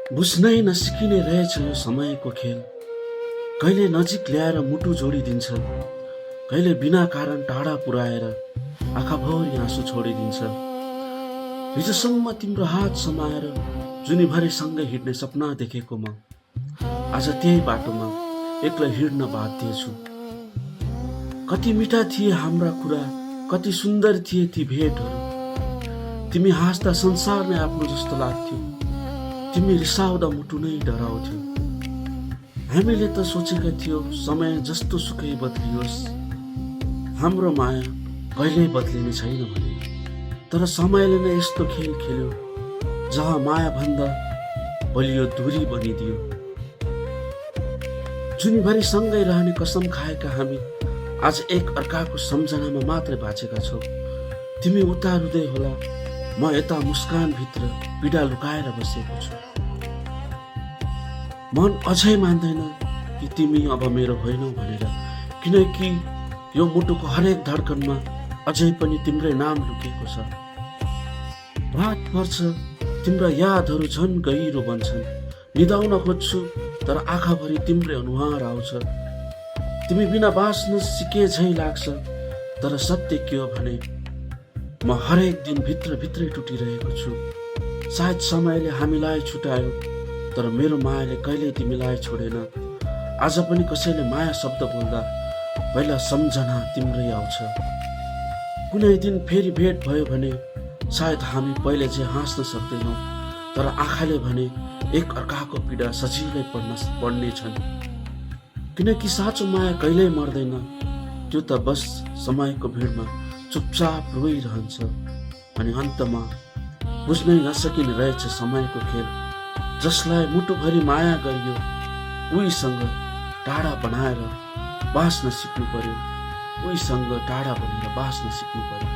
बुझ्नै नसिकिने रहेछ यो समयको खेल। कहिले नजिक ल्याएर मुटु जोडिदिन्छ, कहिले बिना कारण टाढा पुर्याएर आँखाभरि आँसु छोडिदिन्छ। हिजोसम्म तिम्रो हात समाएर जुनीभरि सँगै हिँड्ने सपना देखेको म आज त्यही बाटोमा एक्लै हिँड्न बाध्य छु। कति मिठा थिए हाम्रा कुरा, कति सुन्दर थिए ती भेटहरू। तिमी हाँस्दा संसार नै आफ्नो जस्तो लाग्थ्यो, तिमी रिसाउँदा मुटु नै डराउँथ्यो। हामीले त सोचेका थियौ समय जस्तो सुकै बदलियोस्, हाम्रो माया कहिल्यै बदलिने छैन भने। तर समयले नै यस्तो खेल खेल्यो जहाँ माया भन्दा बलियो दूरी बनिदियो। जुनीभरि सँगै रहने कसम खाएका हामी आज एक अर्काको सम्झनामा मात्रै बाँचेका छौँ। तिमी उता रुँदै होला, म यता मुस्कानभित्र पीडा लुकाएर बसेको छु। मन अझै मान्दैन कि तिमी अब मेरो होइनौ भनेर, किनकि यो मुटुको हरेक धड्कनमा अझै पनि तिम्रै नाम लुकेको छ। रात पर्छ, तिम्रा यादहरू झन् गहिरो बन्छन्। निदाउन खोज्छु तर आँखाभरि तिम्रै अनुहार आउँछ। तिमी बिना बाँच्न सिके झै लाग्छ, तर सत्य के हो भने म हरेक दिन भित्रै टुटिरहेको छु। सायद समयले हामीलाई छुटायो, तर मेरो मायाले कहिल्यै तिमीलाई छोडेन। आज पनि कसैले माया शब्द बोल्दा पहिला सम्झना तिम्रै आउँछ। कुनै दिन फेरि भेट भयो भने सायद हामी पहिले चाहिँ हाँस्न सक्दैनौँ, तर आँखाले भने एक अर्काको पीडा सजिलै पढ्ने छन्। किनकि साँचो माया कहिल्यै मर्दैन, त्यो त बस समयको भिडमा चुपचाप रोइरहन्छ। अनि अन्तमा बुझ्नै नसकिने रहेछ समयको खेल। जसलाई मुटुभरि माया गरियो उहीसँग टाढा बनाएर बाँच्न सिक्नु पर्यो, उहीसँग टाढा बनेर बाँच्न सिक्नु पर्यो।